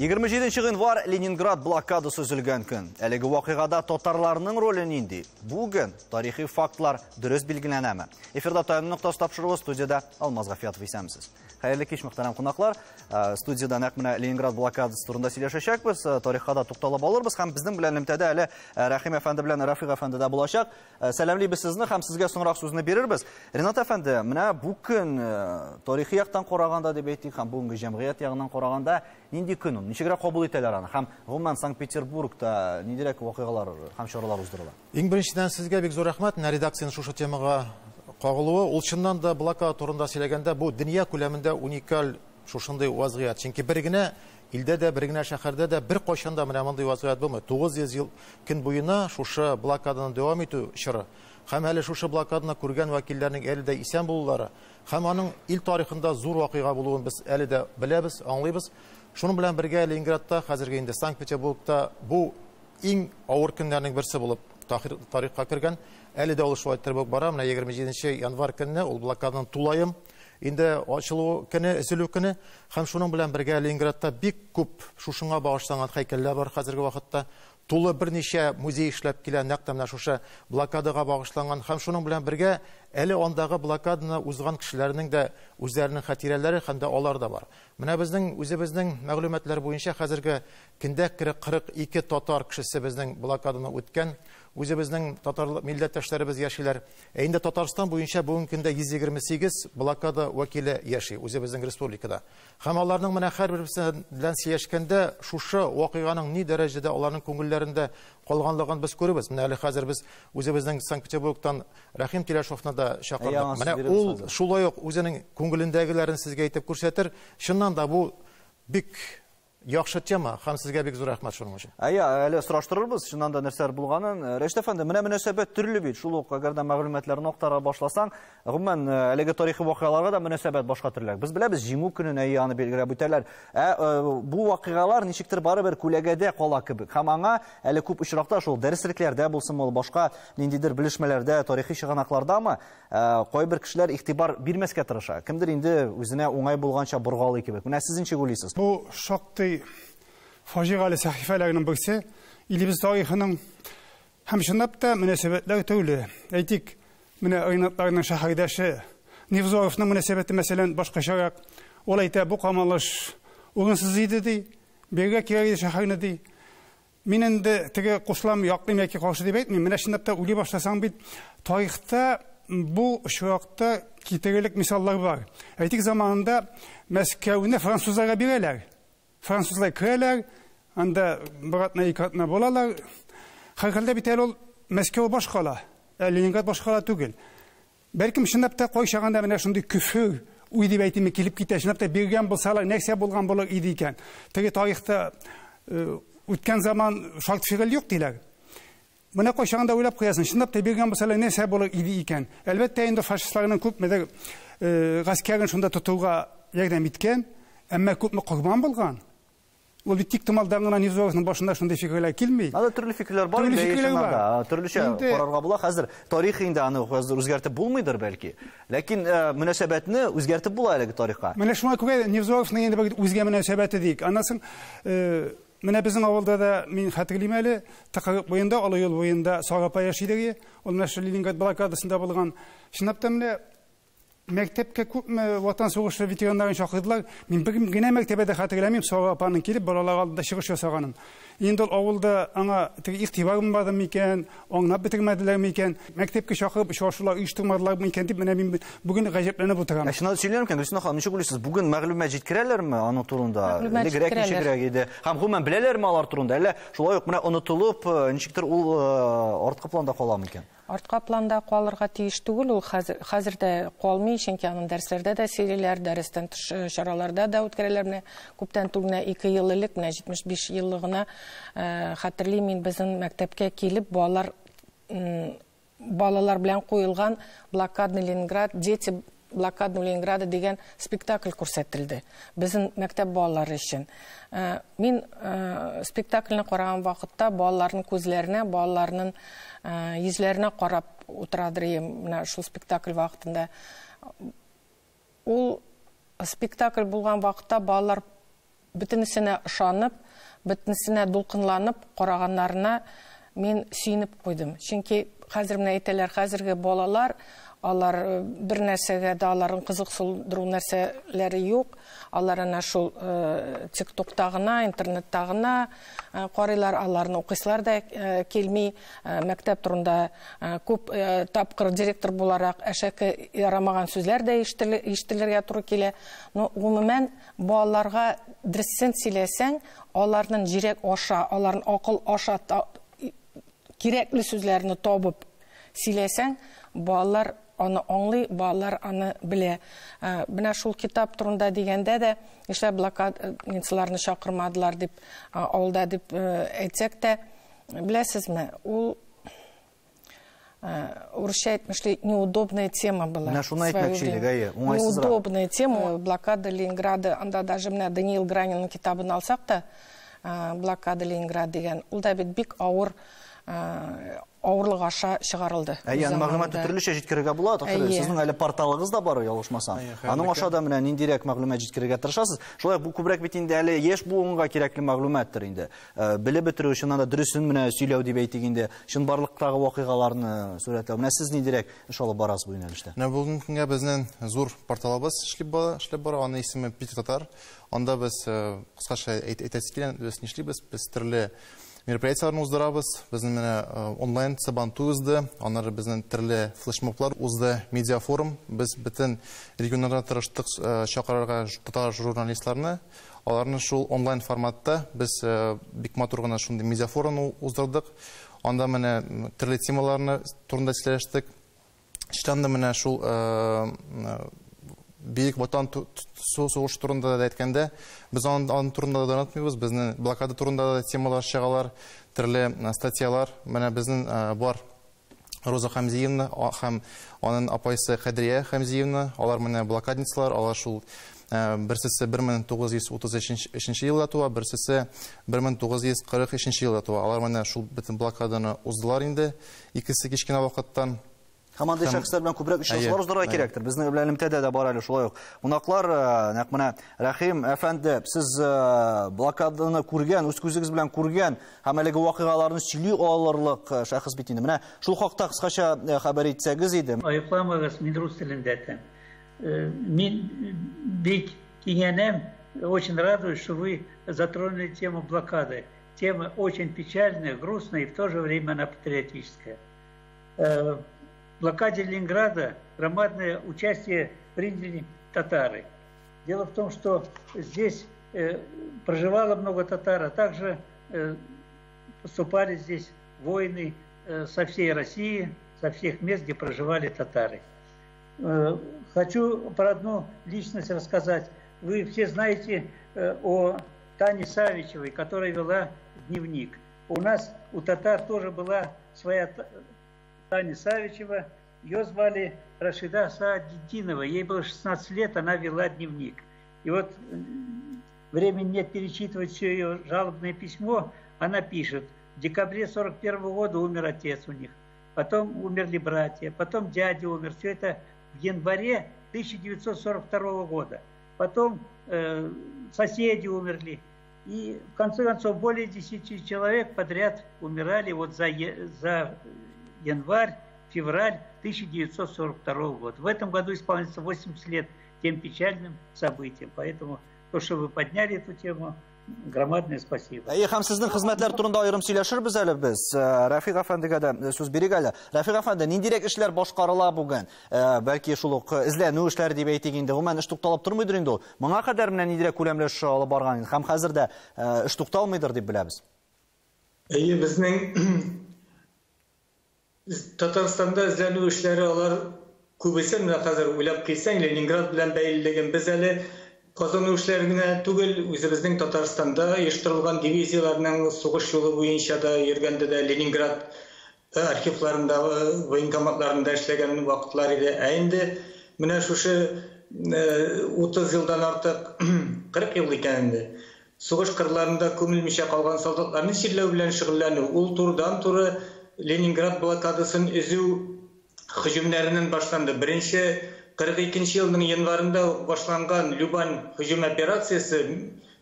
27 гыйнвар Ленинград блокадасы өзелгән көн. Әлеге вакыйгада татарларның роле нинди? Бүген тарихи фактлар дөрес билгеләнәме? Эфирда Таяну ноктасы тапшыруы, студияда Алмаз Гафиятов, исәнмесез. Хәерле кич, мөхтәрәм кунаклар. Студияда нәкъ менә Ленинград блокадасы турында сөйләшәчәкбез. Тарихка да тукталып алырбыз һәм безнең белән элемтәдә әле Рәхим әфәнде белән Рафик әфәнде дә булачак. Сәламлибез сезне һәм сезгә соңрак сүзне бирербез. Ренат әфәнде, менә бу көн тарихи яктан караганда дип әйтик һәм бүгенге җәмгыять ягыннан караганда нинди көн ул? Ничегрәк кабул итәләр аны? Һәм гомумән Санкт-Петербургта ниндирәк вакыйгалар һәм чаралар уздырыла? Иң беренчедән сезгә бик зур рәхмәт, менә редакциянең шушы темага кагылуы. Ул чыннан да блокада турында сөйләгәндә, бу дөнья күләмендә уникаль шушындый вазгыять. Чөнки бер генә илдә дә, бер генә шәһәрдә дә бер кайчан да менә мондый вазгыять булмый. 900 ел көн буена шушы блокаданы дәвам итү чоры. Һәм әле шушы блокаданы күргән вәкилләрнең әле дә исән булулары һәм аның ил тарихында зур вакыйга булуын без әле дә беләбез, аңлыйбыз. Шуның белән бергә Ленинградта, хәзерге инде Санкт-Петербургта бу иң авыр көннәрнең берсе булып тарихка кергән. Әле дә ул шулай иттереп бара. Менә 27 январь көнне ул блокаданың тулаем инде ачылу көне, өзелү көне. Һәм шуның белән бергә Ленинградта бик күп шушыңа багышланган һәйкәлләр бар хәзерге вакытта. Тулы берничә музей эшләп килә, нәкъ тә менә шушы блокадага багышланган. Һәм шуның белән бергә әле андагы блокаданы узган кешеләрнең дә үзләренең хатирәләре һәм дә алар да бар. Менә безнең үзебезнең мәгълүматлар буенча хәзерге көндә 42 татар кешесе безнең блокаданы үткән. Үзебезнең татар милләттәшләребез яшиләр. Ә инде Татарстан буенча бүгенге көндә 128 блокада вәкиле яши үзебезнең республикада. Һәм аларның менә һәрберсе белән сөйләшкәндә шушы вакыйганың ни дәрәҗәдә аларның күңелләрендә калганлыгын без күрәбез. Менә әле хәзер без үзебезнең Санкт-Петербургтан Рәхим Тиләшовны да чакырдык. Менә ул шулай ук үзенең күңелендәгеләрен сезгә әйтеп күрсәтер. Чыннан да бу бик яхшы тема, һәм сезгә бик зур рәхмәт шуның өчен. Әйе, әле сораштырырбыз, чыннан да нәрсәләр булганын. Рәшит әфәнде, менә мөнәсәбәт төрле бит. Шул ук әгәр дә мәгълүматларны актара башласаң, гомумән, әлеге тарихи вакыйгаларга да мөнәсәбәт башка төрле. Без беләбез, Җиңү көнен әйе аны билгеләп үтәләр. Ә бу вакыйгалар ничектер барыбер күләгәдә кала кебек. Һәм аңа әле күп очракта шул дәреслекләрдә булсынмы, ул башка ниндидер белешмәләрдә, тарихи чыганаклардамы, кайбер кешеләр игътибар бирмәскә тырыша. Кемдер инде үзенә уңай булганча боргалый кебек. Менә сез ничек уйлыйсыз? Бу шактый фаҗигале сәхифәләрнең берсе, илебез тарихының һәм чынлап та мөнәсәбәтләр төрле. Әйтик, менә Ренатларның шәһәрдәше Невзоровның мөнәсәбәте, мәсәлән, башкачарак. Ул әйтә, бу камалыш урынсыз иде ди, биргә кирәк иде шәһәрне ди. Мин инде теге кушылам, яклыйм яки каршы дип әйтмим. Менә чынлап та уйлый башласаң бит, тарихта бу очракта китерерлек мисаллар бар. Әйтик, заманында Мәскәүне французларга бирәләр. Французлар керәләр, анда бер атна, ике атна булалар. Һәрхәлдә бит әле ул Мәскәү башкала, ә Ленинград башкала түгел. Бәлкем чынлап та кайчаганда менә шундый көфер уй дип әйтимме килеп китә. Чынлап та биргән булсалар, нәрсә булган булыр иде икән. Теге тарихта үткән заман шарт фигыль юк диләр. Менә кайчаганда уйлап куясың, чынлап та биргән булсалар нәрсә булыр иде икән. Әлбәттә инде фашистларның күпмедер гаскәрен шунда тотуга ярдәм иткән, әмма күпме корбан булган. Ул бит тик томалдан гына Невзоровның башында шундый фикерләр килми. Анда төрле фикерләр бар Төрле инде, фикерләр чыннан бар. да. Төрлечә Инде карарга була. Хәзер тарих инде аны хәзер үзгәртеп булмыйдыр бәлки. Ләкин мөнәсәбәтне үзгәртеп була әлеге тарихка. Менә шуңа күрә Невзоровның инде бер үзгә мөнәсәбәте диек. Аннан соң, менә безнең авылда да мин хәтерлим әле, Тыкрык буенда, Олы юл буенда Сара апа яши иде. Ул менә шул Ленинград блокадасында булган. Чынлап та менә мәктәпкә күпме Ватан сугышы ветераннарын чакырдылар. Мин бер генә мәртәбә дә хәтерләмим Сара апаның килеп балалар алдында чыгыш ясаганын. Инде ул авылда аңа теге игътибар булмады микән, аңлап бетермәделәр микән, мәктәпкә чакырып очрашулар оештырмадылар микән дип менә мин бүген гаҗәпләнеп утырам. Ә чынлап сөйләр микән, Гөлсинә ханым, ничек уйлыйсыз, бүген мәгълүмат җиткерәләрме аның турында? Мәгълүмат Элегрәк җиткерәләр. ничегрәк иде? Һәм гомумән беләләрме алар турында? Әллә шулай ук менә онытылып, ничектер ул арткы планда кала микән? Артка планда калырга тиеш түгел, ул хәзер дә калмый, чөнки аның дәресләрдә дә сөйлиләр, дәрестән тыш чараларда да үткәрәләр. Менә күптән түгел, менә 2 ел элек, менә 75 еллыгына хәтерлим мин, безнең мәктәпкә килеп балалар белән куелган Блокадный Ленинград, Дети блокадного Ленинграда дигән спектакль күрсәтелде безнең мәктәп балалары өчен. Мин спектакльне караган вакытта балаларның күзләренә, балаларның йөзләренә карап утырадыр идем менә шул спектакль вакытында. Ул спектакль булган вакытта балалар Бөтенесенә ышанып, бөтенесенә дулкынланып караганнарына мин сөенеп куйдым. Чөнки хәзер менә әйтәләр, хәзерге балалар, алар бер нәрсәгә дә аларның кызыксындыру нәрсәләре юк. Алар әнә шул ТикТокта гына, интернетта гына карыйлар, аларны укыйсылар да килми. Мәктәп турында күп тапкыр директор буларак әшәке ярамаган сүзләр дә ишетелергә туры килә. Но гомумән балаларга дөресен сөйләсәң, аларның җирәк аша, аларның акыл аша кирәкле сүзләрне табып сөйләсәң, балалар аны аңлый, балалар аны белә. Менә шул китап турында дигәндә дә, нишләп блокадницаларны чакырмадылар дип, авылда дип әйтсәк тә, беләсезме, ул урысча әйтмешли, неудобная тема была. Менә шуны әйтмәкче идек, әйе, уңайсызрак. Неудобная тема, блокада Ленинграда, анда даже менә Даниил Гранинның китабын алсак та, блокада Ленинграда дигән, ул да бит бик авыр авырлык аша чыгарылды. Әйе, аны мәгълүматны төрлечә җиткерергә була, Таһир, сезнең әле порталыгыз да бар, ялгышмасам. Аның аша да менә ниндирәк мәгълүмат җиткерергә тырышасыз. Шулай бу күбрәк бит инде әле яшь буынга кирәкле мәгълүматтыр инде. Белеп бетерү өчен анда дөресен менә сөйләү дип әйтик инде, чынбарлыктагы вакыйгаларны сурәтләү. Менә сез ниндирәк эш алып барасыз бу юнәлештә? Менә бүгенге көнгә безнең зур порталыбыз эшләп бара, аның исеме Питер Татар. Анда без кыскача әйтәсе килә, без нишлибез? Без төрле мероприятиеләрне уздырабыз. Безнең менә онлайн сабантуй узды, аннары безнең төрле флешмоблар узды, медиафорум. Без бөтен регионнарда тырыштык чакырырга татар журналистларны. Аларны шул онлайн форматта без бик матур гына шундый медиафорум уздырдык. Анда менә төрле темаларны турында сөйләштек. Чыннан да менә шул Бөек Ватан сугышы турында да әйткәндә, без аның турында да онытмыйбыз, безнең блокада турында да темалар чыгалар, төрле статьялар. Менә безнең бар Роза Хамзиевна һәм аның апайсы Кадрия Хамзиевна, алар менә блокадницалар, алар шул берсесе бер мең тугыз йөз утыз өченче елда туа, берсесе бер мең тугыз йөз кырык өченче елда туа. Алар менә шул бөтен блокаданы уздылар инде, икесе кечкенә вакыттан. Һәм андый шәхесләр белән күбрәк очрашулар уздырырга кирәктер. Безнең белән элемтәдә дә бар әле шулай ук. Кунаклар, нәкъ менә Рәхим әфәнде, сез блокаданы күргән, үз күзегез белән күргән һәм әлеге вакыйгаларны сөйли алырлык шәхес бит инде. Менә шул хакта кыскача хәбәр итсәгез иде. Айыпламагыз, мин рус телендә әйтәм. Мин бик киңәнәм, очень радуюсь, что вы затронули тему блокады. Тема очень печальная, грустная и в то же время она патриотическая. В блокаде Ленинграда громадное участие приняли татары. Дело в том, что здесь проживало много татар, а также поступали здесь воины со всей России, со всех мест, где проживали татары. Хочу про одну личность рассказать. Вы все знаете о Тане Савичевой, которая вела дневник. У нас, у татар тоже была своя Таня Савичева. Ее звали Рашида Саадетдинова. Ей было 16 лет, она вела дневник. И вот времени нет перечитывать все ее жалобное письмо. Она пишет: в декабре 41 года умер отец у них, потом умерли братья, потом дядя умер. Все это в январе 1942 года. Потом соседи умерли. И в конце концов более 10 человек подряд умирали вот за январь, февраль 1942 года. В этом году исполнится 80 лет тем печальным событиям. Поэтому то, что вы подняли эту тему, громадное спасибо. Әйе, һәм сезнең хезмәтләр турында аерым сөйләшербез әле без. Рафик әфәндегә дә сүз бирик әле. Рафик әфәнде, ниндирәк эшләр башкарыла бүген? Бәлки шул ук эзләнү эшләре дип әйтик инде. Гомумән, эш тукталып тормыйдыр инде ул. Моңа кадәр менә ниндирәк күләмле эш алып барган һәм хәзер дә эш тукталмыйдыр дип беләбез. Әйе, безнең Татарстанда эзләнү эшләре алар күбесе менә хәзер уйлап килсәң, Ленинград белән бәйлелеген без әле казану эшләре генә түгел, үзебезнең Татарстанда оештырылган дивизияләрнең сугыш юлы буенча да йөргәндә дә Ленинград архивларында, военкоматларында эшләгән вакытлар иде. Ә инде менә шушы 30 елдан артык, 40 ел икән инде, сугыш кырларында күмелмичә калган солдатларны җирләү белән шөгыльләнү, ул турыдан-туры Ленинград блокадасын өзү һөҗүмнәреннән башланды. Беренче 42 елның январында башланган Любань һөҗүм операциясе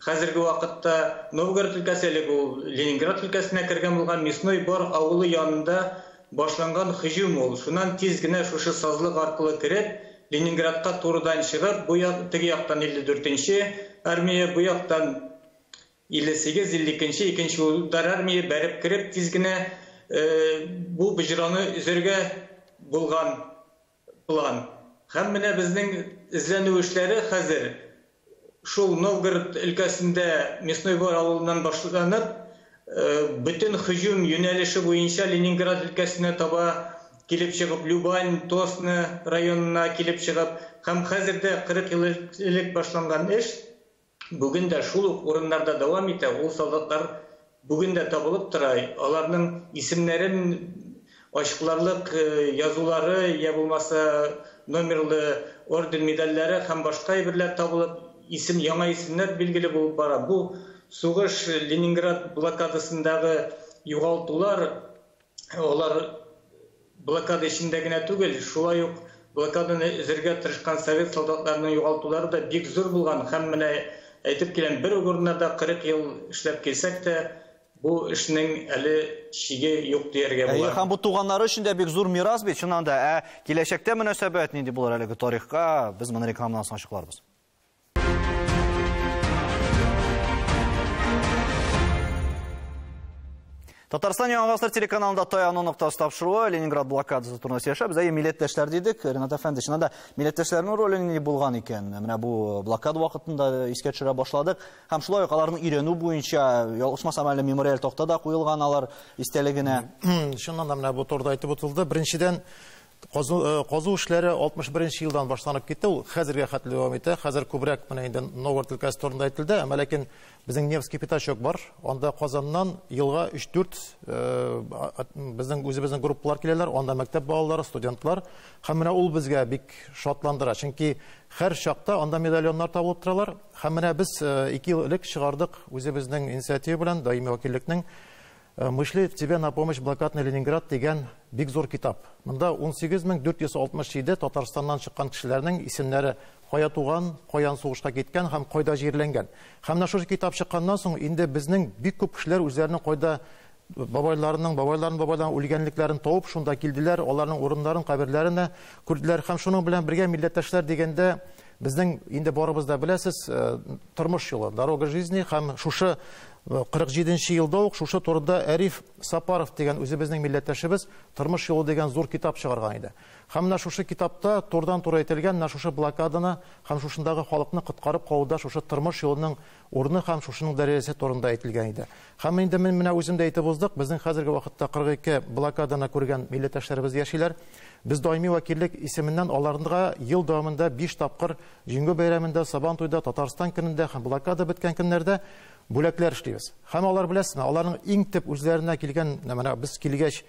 Хәзерге вакытта Новгород өлкәсе, элек ул Ленинград өлкәсенә кергән булган Мясной Бор авылы янында башланган һөҗүм ул. Шуннан тиз генә шушы сазлык аркылы кереп, Ленинградка турыдан чыгып, бу як, теге яктан 54-нче армия, бу яктан 58, 52-нче, икенче удар армия бәреп кереп, тиз генә бу боҗраны өзәргә булган план. Һәм менә безнең эзләнү эшләре хәзер шул Новгород өлкәсендә Мясной Бор авылыннан башланып, бөтен һөҗүм юнәлеше буенча Ленинград өлкәсенә таба килеп чыгып, Любань, Тосно районына килеп чыгып, һәм хәзер дә 40 ел элек башланган эш бүген дә шул ук урыннарда дәвам итә. Ул солдатлар бүген дә табылып тора. Аларның исемнәрен ачыкларлык язулары, я булмаса номерлы орден, медальләре һәм башка әйберләр табылып, исем, яңа исемнәр билгеле булып бара. Бу сугыш, Ленинград блокадасындагы югалтулар, алар блокада эчендә генә түгел, шулай ук блокаданы өзәргә тырышкан совет солдатларының югалтулары да бик зур булган. Һәм менә әйтеп киләм, бер үк урыннарда 40 ел эшләп килсәк тә, бу эшнең әле чиге юк дияргә була. Һәм бу туганнары өчен дә бик зур мирас бит, чыннан да. Ә киләчәктә мөнәсәбәт нинди булыр әлеге тарихка, без моны рекламадан соң ачыкларбыз. Татарстан Яңа Гасыр телеканалында Таяну ноктасы тапшыруы Ленинград блокадасы турында сөйләшәбез. Әйе, милләттәшләр дидек. Ренат әфәнде, чыннан да милләттәшләрнең роле нинди булган икән? Менә бу блокада вакытында искә төшерә башладык. Һәм шулай ук аларны өйрәнү буенча, ялгышмасам, әле мемориаль такта да куелган алар истәлегенә. Чыннан да менә бу турыда әйтеп үтелде. Беренчедән, казу эшләре 61 елдан башланып китте. Ул хәзергә хәтле дәвам итә. Хәзер күбрәк менә инде Новгород өлкәсе турында әйтелде. Әмма ләкин безнең Невский пятачок бар. Анда Казаннан елга 3-4 безнең үзебезнең группалар киләләр. Анда мәктәп балалары, студентлар. Һәм менә ул безгә бик шатландыра. Чөнки һәр чакта анда медальоннар табылып торалар. Һәм менә без 2 ел элек чыгардык үзебезнең инициатива белән даими вәкиллекнең Мы шли тебе на помощь блокадный Ленинград дигән бик зур китап. Монда 18467 Татарстаннан чыккан кешеләрнең исемнәре, кая туган, каян сугышка киткән һәм кайда җирләнгән. Һәм менә шушы китап чыкканнан соң инде безнең бик күп кешеләр үзләренең кайда бабайларының, бабайларының бабайларының үлгәнлекләрен табып шунда килделәр, аларның урыннарын, каберләрен күрделәр. Һәм шуның белән бергә милләттәшләр дигәндә безнең инде барыбыз да беләсез, тормыш юлы, дорога жизни, һәм шушы 47 елда ук шушы турыда Әриф Сапаров дигән үзебезнең милләттәшебез Тормыш юлы дигән зур китап чыгарган иде. Һәм менә шушы китапта турыдан-туры әйтелгән менә шушы блокаданы һәм шушындагы халыкны коткарып калуда шушы тормыш юлының урыны һәм шушының дәрәҗәсе турында әйтелгән иде. Һәм инде мин менә үзем дә әйтеп уздык, безнең хәзерге вакытта 42 блокаданы күргән милләттәшләребез яшиләр. Без даими вәкиллек исеменнән аларга ел дәвамында 5 тапкыр Җиңү бәйрәмендә, Сабантуйда, Татарстан көнендә һәм блокада беткән көннәрдә бүләкләр эшлибез. Һәм алар беләсезме, аларның иң төп үзләренә килгән, менә без килгәч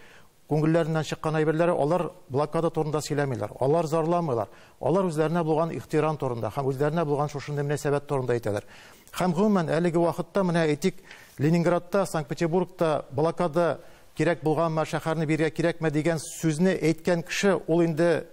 күңелләреннән чыккан әйберләре, алар блокада турында сөйләмиләр, алар зарламыйлар. Алар үзләренә булган ихтирам турында һәм үзләренә булган шушындый мөнәсәбәт турында әйтәләр. Һәм гомумән әлеге вакытта менә әйтик, Ленинградта, Санкт-Петербургта блокада кирәк булганмы, шәһәрне бирергә кирәкме дигән сүзне әйткән кеше ул инде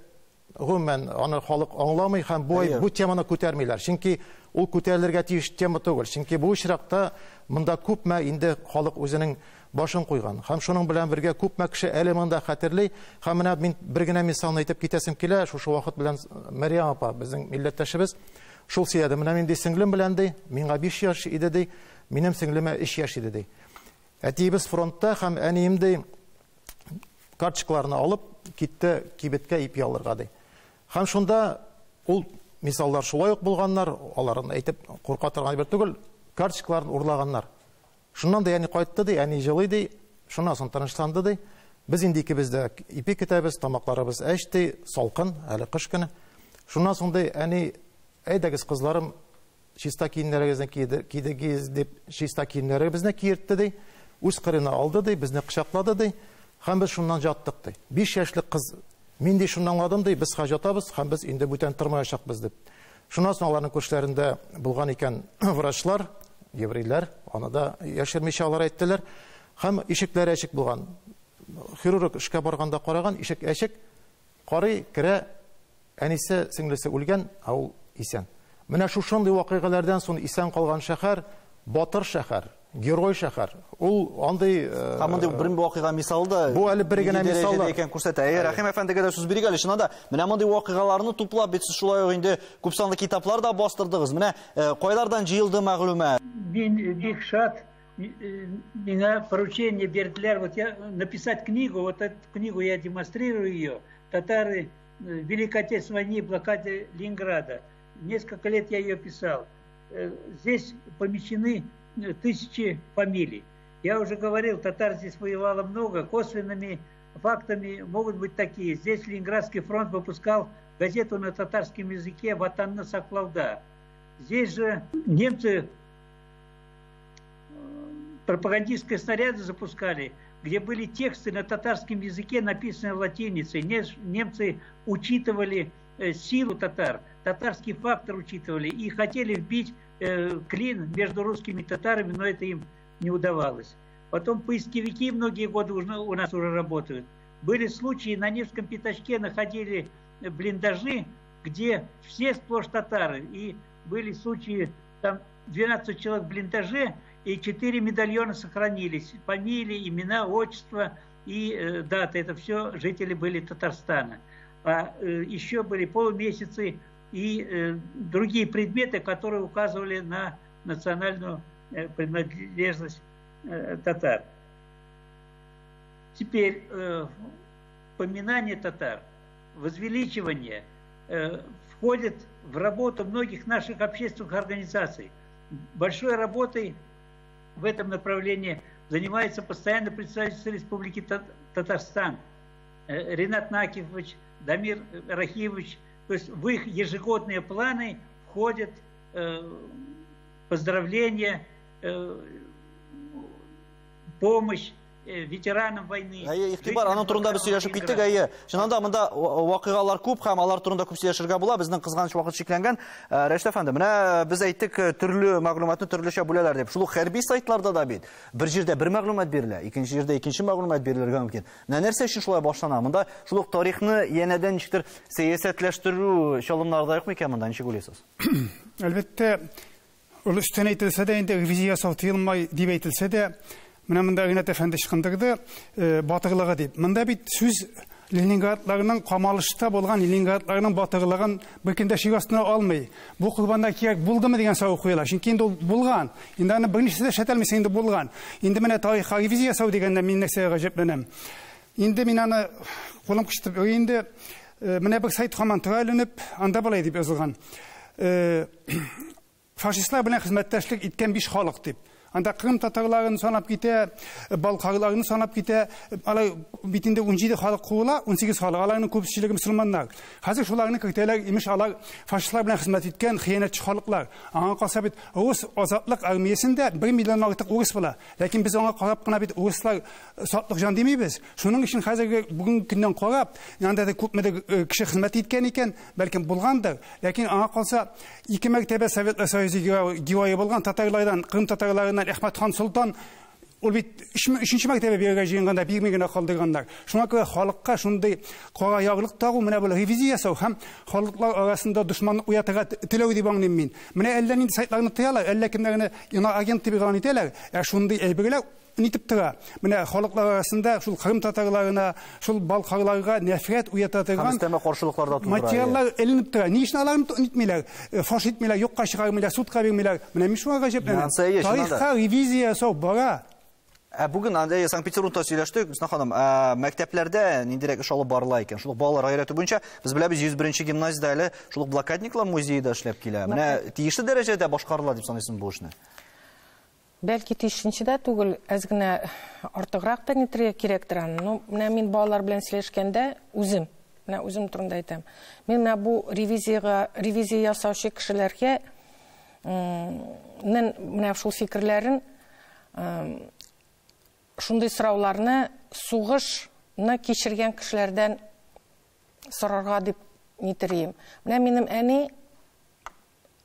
гомумән аны халык аңламый һәм бу теманы күтәрмиләр. Чөнки ул күтәрелергә тиеш тема түгел. Чөнки бу очракта монда күпме инде халык үзенең башын куйган. Һәм шуның белән бергә күпме кеше әле монда хәтерли. Һәм менә мин бер генә мисалны әйтеп китәсем килә. Шушы вакыт белән Мәрьям апа, безнең милләттәшебез, шул сөйләде. Менә мин ди сеңлем белән ди, миңа 5 яшь иде ди, минем сеңлемә 3 яшь иде ди. Әтиебез фронтта һәм әнием ди карточкаларны алып китте кибеткә ипи алырга ди. Һәм шунда ул мисаллар шулай ук булганнар, аларын әйтеп курка торган бер түгел, карточкаларын урлаганнар. Шуннан да әни кайтты ди, әни җылый ди, шуннан соң тынычланды ди. Без инде икебез дә ипи көтәбез, тамакларыбыз әч ди, салкын, әле кыш көне. Шуннан соң ди, әни, әйдәгез кызларым, чиста киемнәрегезне кидегез дип, чиста киемнәребезне киертте ди. Үз кырына алды ди, безне кочаклады ди. Һәм без шуннан жаттык ди. 5 яшьлек кыз, мин ди шуннан аңладым ди, без хаҗатабыз һәм без инде бүтән тормаячакбыз дип. Шуннан соң аларның күршеләрендә булган икән врачлар, еврейлар, аны да яшермичә алар әйттеләр. Һәм ишекләре ачык булган. Хирург эшкә барганда караган, ишек ачык, карый, керә, әнисе, сеңлесе үлгән, ә ул исән. Менә шушындый вакыйгалардан соң исән калган шәһәр батыр шәһәр, герой шәһәр. Ул андый Һәм мондый бер вакыйга мисалы да Бу әле бер генә мисал икән күрсәтә. Әйе, Рәхим әфәндегә дә сүз бирик әле. Чыннан да, менә мондый вакыйгаларны туплап бит сез шулай ук инде күп санлы китаплар да бастырдыгыз. Менә кайлардан җыелды мәгълүмат? Мин бик шат, миңа поручение бирделәр, вот я написать книгу, вот эту книгу я демонстрирую ее, Татары Великой Отечественной войне, блокаде Ленинграда. Несколько лет я ее писал. Здесь помещены тысячи фамилий. Я уже говорил, татар здесь воевало много, косвенными фактами могут быть такие. Здесь Ленинградский фронт выпускал газету на татарском языке «Ватанны саклауда». Здесь же немцы пропагандистские снаряды запускали, где были тексты на татарском языке, написанные латиницей. Немцы учитывали силу татар, татарский фактор учитывали и хотели вбить клин между русскими и татарами, но это им не удавалось. Потом поисковики многие годы у нас уже работают. Были случаи, на Невском пятачке находили блиндажи, где все сплошь татары. И были случаи, там 12 человек в блиндаже, и 4 медальона сохранились. Фамилии, имена, отчество и даты. Это все жители были Татарстана. А еще были полумесяцы и другие предметы, которые указывали на национальную принадлежность татар. Теперь поминание татар, возвеличивание входит в работу многих наших общественных организаций. Большой работой в этом направлении занимается постоянно представительство Республики Татарстан. Ринат Накифович, Дамир Рахимович. То есть в их ежегодные планы входят поздравления, помощь ветеранам войны. Әйе, игътибар, аның турында без сөйләшеп киттек, әйе. Чыннан да монда вакыйгалар күп һәм алар турында күп сөйләшергә була. Безнең кызганыч вакыт чикләнгән. Рәшит әфәнде, менә без әйттек, төрле мәгълүматны төрлечә бүләләр дип. Шул ук хәрби сайтларда да бит бер җирдә бер мәгълүмат бирелә, икенче җирдә икенче мәгълүмат бирелергә мөмкин. Менә нәрсә өчен шулай башлана? Монда шул ук тарихны янәдән ничектер сәясәтләштерү чалымнары да юк микән монда, ничек уйлыйсыз? Әлбәттә, ул өстән әйтелсә дә, инде ревизия ясау тыелмай дип әйтелсә дә, менә монда Ринат әфәнде ычкындырды, батырлыгы дип. Монда бит сүз Ленинградларның камалышта булган Ленинградларның батырлыгын бер кем дә шик астына алмый. Бу корбаннар кирәк булдымы дигән сорау куела. Чөнки инде ул булган. Инде аны берничә дә шәтәлмисең, инде булган. Инде менә тарихка ревизия ясау дигәндә мин нәрсәгә гаҗәпләнәм. Инде мин аны кулым кычытып инде менә бер сайт һаман тора эленеп, анда болай дип язылган. Фашистлар белән хезмәттәшлек иткән 5 халык дип. Анда Кырым татарларын санап китә, балкарларны санап китә, алар бит инде 17 халык куыла, 18 халык, аларның күпчелеге мөселманнар. Хәзер шуларны кертәләр, имеш алар фашистлар белән хезмәт иткән хыянәтче халыклар. Аңа калса бит Рус азатлык армиясендә 1 миллион артык урыс була. Ләкин без аңа карап кына бит урыслар сатлык җан димибез. Шуның өчен хәзерге бүгенге көннән карап, анда да күпмедер кеше хезмәт иткән икән, бәлкем булгандыр. Ләкин аңа калса 2 мәртәбә Советлар Союзы герое булган татарлардан, Кырым татарларыннан Әхмәт хан Солтан ул бит 3нче мәртәбә бирергә җыенганда бирми генә калдырганнар. Шуңа күрә халыкка шундый кара ярлык тагу, менә бу ревизия ясау һәм халыклар арасында дошманлык уятырга теләү дип аңлыйм мин. Менә әллә нинди сайтларны тыялар, әллә кемнәрне иноагент агент дип игълан итәләр, ә шундый әйберләр нитеп тора. Менә халыклар арасында шул Кырым татарларына, шул балкарларга нәфрәт уята торган һәм өстәмә каршылыклар да тудыра. Материаллар эленеп тора. Ни өчен аларны нитмиләр, фаш итмиләр, юкка чыгармыйлар, судка бирмиләр. Менә мин шуңа гаҗәпләнәм. Тарихка ревизия ясау бара. Ә бүген анда Санкт-Петербургта сөйләштек, Гөлсинә ханым, мәктәпләрдә ниндирәк эш алып барыла икән? Шул ук балалар өйрәтү буенча без беләбез, 101 гимназиядә әле шул ук блокадниклар музее да эшләп килә. Менә тиешле дәрәҗәдә башкарыла дип саныйсың бу эшне? Бәлки тиешенчә дә түгел, әз генә артыграк та нитергә кирәктер аны. Но менә мин балалар белән сөйләшкәндә үзем, менә үзем турында әйтәм. Мин менә бу ревизиягә, ревизия ясаучы кешеләргә менә шул фикерләрен, шундый сорауларны сугышны кичергән кешеләрдән сорарга дип нитерим. Менә минем әни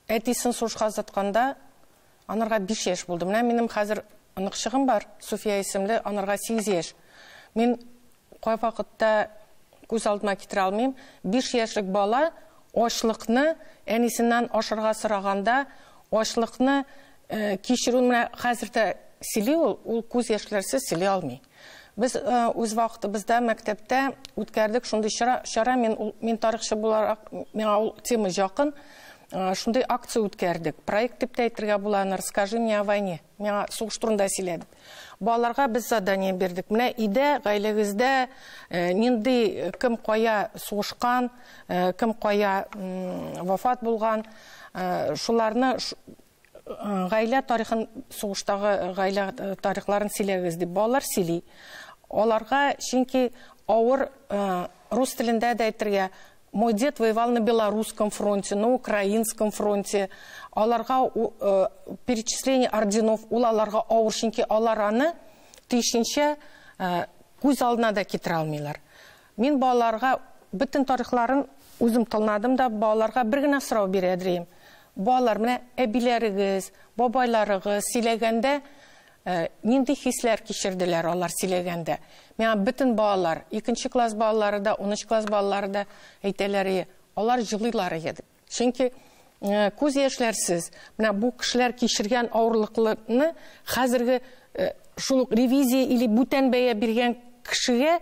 әтисен сугышка озатканда анарга 5 яшь булды. Менә минем хәзер оныкчыгым бар, Суфия исемле, анарга 8 яшь. Мин кай вакытта күз алдыма китерә алмыйм. 5 яшьлек бала Ачлыкны әнисеннән ашарга сораганда, ачлыкны кичерү менә хәзер дә сөйли ул, ул күз яшьләрсез сөйли алмый. Без үз вакытыбызда мәктәптә үткәрдек шундый чара, мин тарихчы буларак, миңа ул тема якын, шундый акция үткәрдек. Проект дип тә әйтергә була, «Расскажи мне о войне». Миңа сугыш турында сөйләдек. Балаларга без задание бирдек. Менә өйдә, гаиләгездә нинди кем кая сугышкан, кем кая вафат булган, шуларны гаилә тарихын, сугыштагы гаилә тарихларын сөйләгез дип балалар сөйли. Аларга чөнки авыр рус телендә дә әйтергә. Мой дед воевал на Белорусском фронте, на Украинском фронте. Аларга перечисление орденов, ул аларга авыр, чөнки алар аны тиешенчә күз алдына да китерә алмыйлар. Мин балаларга бөтен тарихларын үзем тыңладым да, балаларга бер генә сорау бирә идем. Балалар, менә әбиләрегез, бабайларыгыз сөйләгәндә нинди хисләр кичерделәр алар сөйләгәндә? Миңа бөтен балалар, 2 класс балалары да, 13 класс балалары да әйтәләр, алар җылыйлар иде. Чөнки күз яшьләрсез, менә бу кешеләр кичергән авырлыкларны хәзерге шул ук ревизия или бүтән бәя биргән кешегә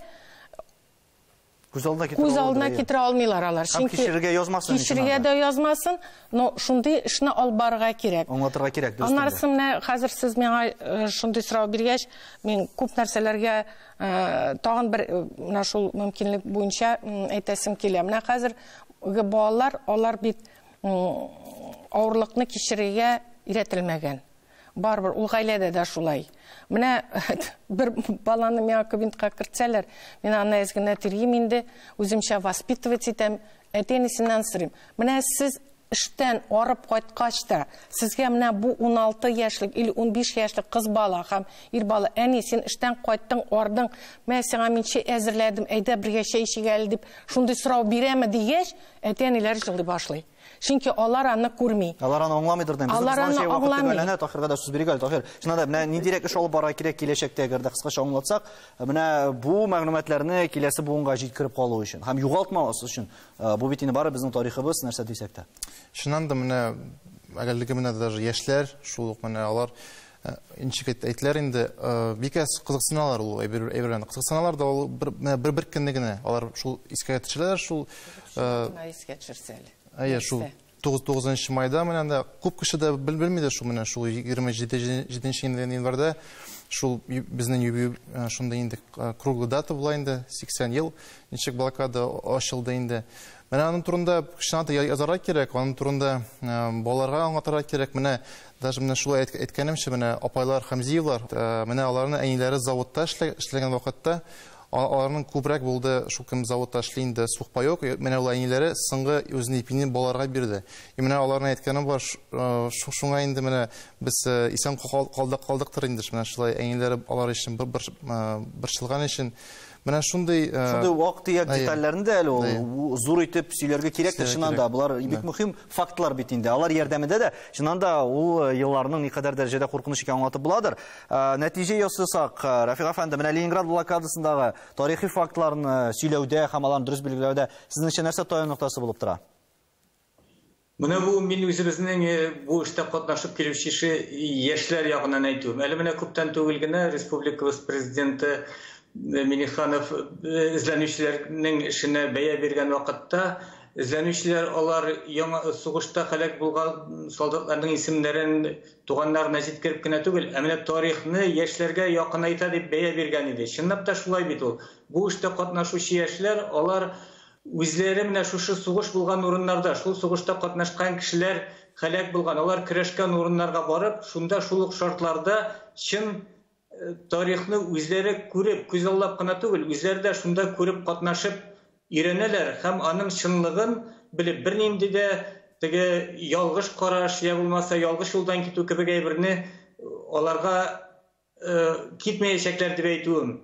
күз алдына китерә алмыйлар алар. Чөнки кичерергә язмасын. Кичерергә дә язмасын, но шундый эшне алып барырга кирәк. Аңлатырга кирәк, дөрес. Аннары менә хәзер сез миңа шундый сорау биргәч, мин күп нәрсәләргә тагын бер менә шул мөмкинлек буенча әйтәсем килә. Менә хәзерге балалар, алар бит авырлыкны кичерергә өйрәтелмәгән. Барыбер ул гаиләдә дә шулай. Менә бер баланы миңа кабинетка кертсәләр, мин аны әз генә тиргим инде, үземчә воспитывать итәм, әти-әнисеннән сорыйм. Менә сез эштән арып кайткач та, сезгә менә бу 16 яшьлек или 15 яшьлек кыз бала һәм ир бала, әни, син эштән кайттың, ардың, менә сиңа мин чәй әзерләдем, әйдә бергә чәй эчик әле дип, шундый сорау бирәме дигәч, әти-әниләр җылый башлый. Чөнки алар аны күрми. Алар аны аңламыйдыр да. Алар аны аңламый. Таһирга да сүз бирик әле, Таһир. Чыннан да, менә ниндирәк эш алып барырга кирәк киләчәктә, әгәр дә кыскача аңлатсак, менә бу мәгълүматларны киләсе буынга җиткереп калу өчен һәм югалтмас өчен, бу бит инде бары безнең тарихыбыз, нәрсә дисәк тә. Чыннан да, менә әгәрлеге менә даже яшьләр, шул ук менә алар ничек әйтеләр инде, бик әз кызыксыналар ул әйберләрне. Кызыксыналар да ул бер көнне генә алар шул искә төшерәләр, шул искә төшерсә әле. Әйе, шул 9 майда менә анда күп кеше дә белми дә шул менә шул 27 январьда шул безнең юбилей шунда инде круглый дата була инде 80 ел ничек блокада ачылды инде. Менә аның турында чыннан да язарга кирәк, аның турында балаларга аңлатырга кирәк. Менә даже менә шулай әйткәнемчә, менә апайлар Хамзиевлар, менә аларның әниләре заводта эшләгән вакытта аларның күбрәк булды, шул кем заводта эшли инде сухпайок, менә ул әниләре соңгы үзенең ипине балаларга бирде. И менә аларның әйткәне бар, шуңа инде менә без исән калдыктыр инде, менә шулай әниләре алар өчен борчылган өчен. Менә шундый шундый вак-төяк детальләрне дә әле ул зур итеп сөйләргә кирәк тә, чыннан да болар бик мөһим фактлар бит инде. Алар ярдәмендә дә чыннан да ул елларның никадәр дәрәҗәдә куркыныч икәнен аңлатып буладыр. Нәтиҗә ясасак, Рафик әфәнде, менә Ленинград блокадасындагы тарихи фактларны сөйләүдә һәм аларны дөрес билгеләүдә сезнеңчә нәрсә таяну ноктасы булып тора? Менә бу мин үзебезнең бу эштә катнашып килүче яшьләр ягыннан әйтүем. Әле менә күптән түгел генә республикабыз президенты Минниханов эзләнүчеләрнең эшенә бәя биргән вакытта эзләнүчеләр алар яңа сугышта һәлак булган солдатларның исемнәрен туганнарына җиткереп кенә түгел, ә менә тарихны яшьләргә якынайта дип бәя биргән иде. Чынлап та шулай бит ул. Бу эштә катнашучы яшьләр алар үзләре менә шушы сугыш булган урыннарда, шул сугышта катнашкан кешеләр һәлак булган, алар көрәшкән урыннарга барып, шунда шул ук шартларда чын тарихны үзләре күреп, күзаллап кына түгел, үзләре дә шунда күреп катнашып өйрәнәләр һәм аның чынлыгын белеп, бернинди дә теге ялгыш караш я булмаса ялгыш юлдан китү кебек әйберне аларга китмәячәкләр дип әйтүем.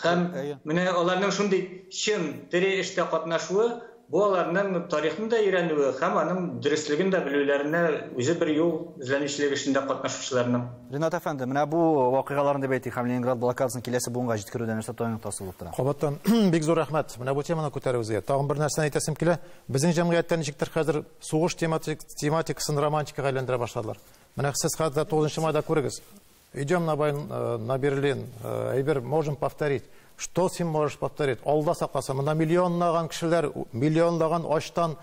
Һәм менә аларның шундый чын тере эштә катнашуы Бу аларның тарихны да өйрәнүе һәм аның дөреслеген дә белүләренә үзе бер юл эзләнүчелек эшендә катнашучыларның. Ринат әфәнде, менә бу вакыйгаларны дип әйтик һәм Ленинград блокадасын киләсе буынга җиткерүдә нәрсә таяну ноктасы булып тора? Кабаттан бик зур рәхмәт. Менә бу теманы күтәрүегезгә. Тагын бер нәрсәне әйтәсем килә. Безнең җәмгыятьтә ничектер хәзер сугыш тематикасын романтикага әйләндерә башладылар. Менә сез хәзер 9 майда күрегез. Идем на войну, на Берлин, әйбер можем повторить. Что син можешь повторить? Алла сакласын, монда миллионлаган кешеләр, миллионлаган ачтан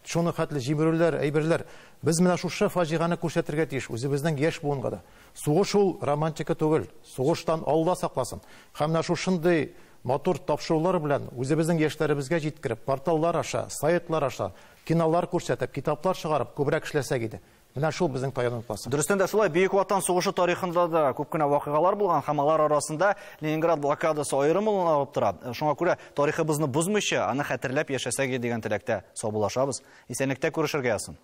шуны хәтле җимерүләр, әйберләр. Без менә шушы фаҗигане күрсәтергә тиеш үзебезнең яшь буынга да. Сугыш ул романтика түгел. Сугыштан Алла сакласын. Һәм менә шушындый матур тапшырулар белән үзебезнең яшьләребезгә җиткереп, порталлар аша, сайтлар аша, кинолар күрсәтеп, китаплар чыгарып күбрәк эшләсәк иде. Менә шул безнең таяну ноктасы. Дөрестән дә шулай, Бөек Ватан сугышы тарихында да күп кенә вакыйгалар булган һәм алар арасында Ленинград блокадасы аерым урын алып тора. Шуңа күрә тарихыбызны бозмыйча, аны хәтерләп яшәсәк дигән теләктә саубуллашабыз. Исәнлектә күрешергә язсын.